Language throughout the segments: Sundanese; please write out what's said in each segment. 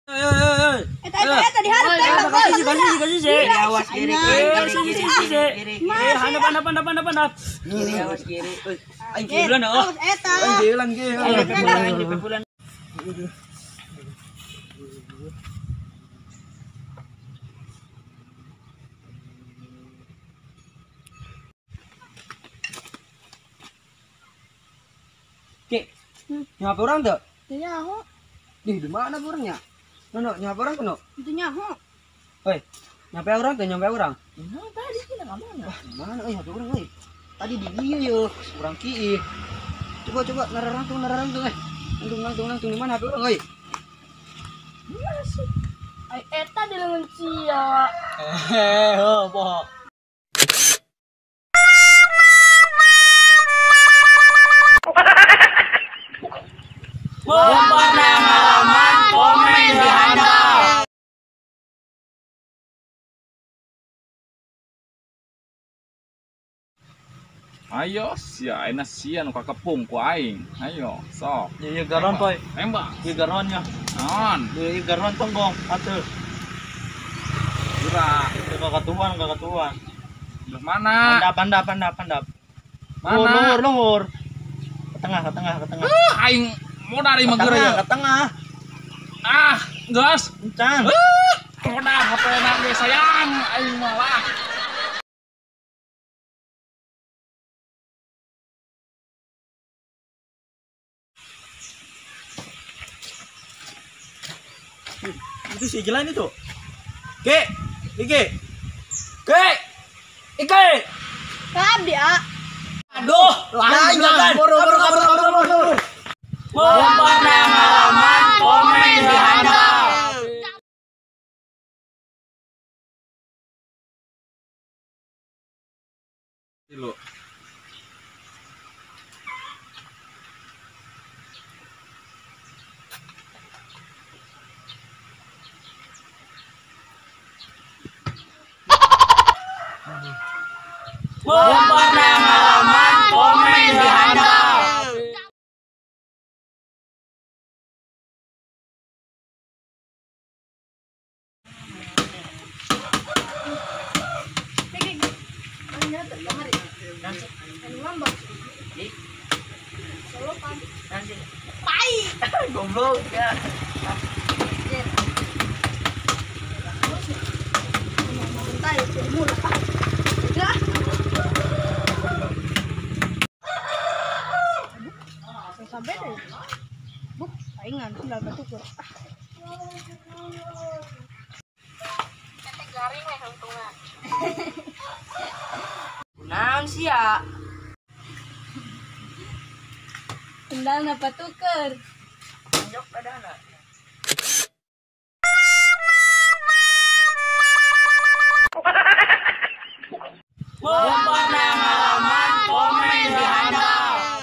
Eta di hareup tembak. Kasih sih. Awas kiri. Sih. Handap handap handap handap handap. Kiri awas kiri. Aing kiri oh. Eta. Aing kiri kiri. Bulan. Ki, nyapa orang tuh? Nyaho. Di mana orangnya? No, nyapa orang tuh no? Itu nyaho. Oi, nyapa orang tuh, nyapa orang. Nah, tadi kita nggak mana? Wah, mana? Oi, nyapa orang, oi. Tadi di iya yo, orang ki. Coba coba nararang tuh, eh. Langsung di mana HP orang, oi? Masih. Ai eta di lengan cia. Eh, oh, bohong. Pengalaman komen di handap. Ayo sia, enak sia nu kakepung ku aing. Ayo, sok. Ieu garon poy. Tembak. Ieu garonnya. Naon? Ieu garon tonggong atuh. Geura, kakatuan, kakatuan. Belah mana? Handap, handap, handap. Mana? Luhur, luhur. Ke tengah, ke tengah, ke tengah. Aing mau dari mager ya? Ke tengah. Ah, gas. Encan. Udah HP na ge sayang aing malah. Itu si jalan itu. Ke, Ike. Ke. Ike. Abdi, ah. Aduh, lain jalan. Boro boro boro boro. Pengalaman komen di handap. Lu. Pengalaman komen di handap. Goblok ya. Sampai deh. Buk, palingan tinggal batu. Ketek garing weh untungna. Kunaon sia? Sendalna patuker. Anjok padahal. Pengalaman komen di handap.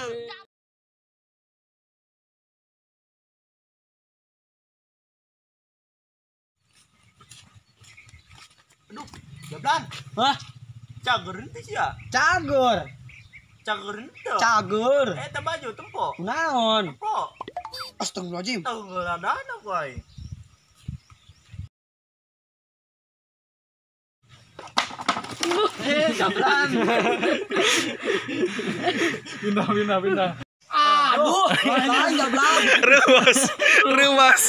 Aduh, jablan. Hah? Cager henteu sia. Cager. Cager henteu. Cager. Eta baju tempo. Kunaon? Tempo. Astagfirullahaladzim. Tenggeladana ku aing. Eh, jablan. Pindah, pindah, pindah. Aduh, lain jablan. Ruas, ruas.